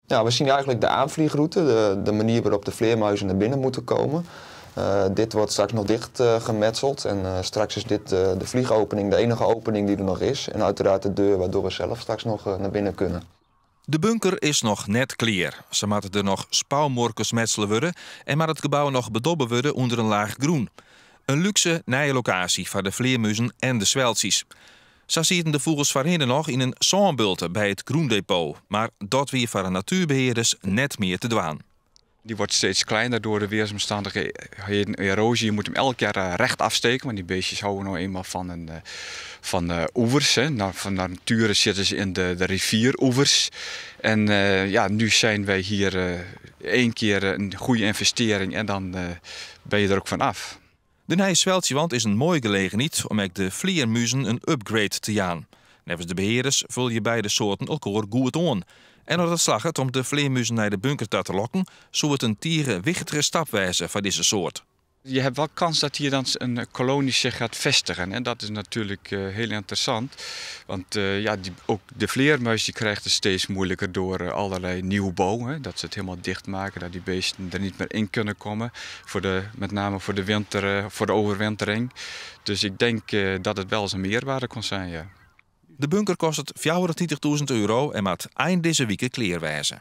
Ja, we zien eigenlijk de aanvliegroute, de manier waarop de vleermuizen naar binnen moeten komen. Dit wordt straks nog dicht gemetseld en straks is dit de vliegopening, de enige opening die er nog is. En uiteraard de deur waardoor we zelf straks nog naar binnen kunnen. De bunker is noch net klear. Sa moatte der noch spouwmuorkes metsele wurde en moat it gebou noch bedobbe wurde ûnder in laach grûn. In lúkse nije lokaasje foar de flearmuzen en de sweltsjes. Sa sieten de fûgels foarhinne noch yn in sânbulte by it grûndepot, mar dat wie foar de natuerbehearders net mear te dwaan. Die wordt steeds kleiner door de weersomstandigheden, erosie. Je moet hem elk jaar recht afsteken, want die beestjes houden nou eenmaal van oevers. Hè. Nou, van nature zitten ze in de rivieroevers. En ja, nu zijn wij hier één keer een goede investering en dan ben je er ook van af. De nije sweltsjewand is in moaie gelegenheid om ek de flearmuzen in upgrade te jaan. Neffens de behearders folje beide soarten elkoar goed oan. En as it slagget om de flearmuzen nei de bunker ta te lokken, soe it in tige wichtige stap wêze foar dizze soart. Je hebt wel kans dat hier dan een kolonie zich gaat vestigen. En dat is natuurlijk heel interessant. Want ja, ook de vleermuis die krijgt het steeds moeilijker door allerlei nieuwbouw. Hè, dat ze het helemaal dicht maken, dat die beesten er niet meer in kunnen komen. Met name voor de winter, voor de overwintering. Dus ik denk dat het wel eens een meerwaarde kon zijn, ja. De bunker kostet €34.000 en moat ein dizze wike klear wêze.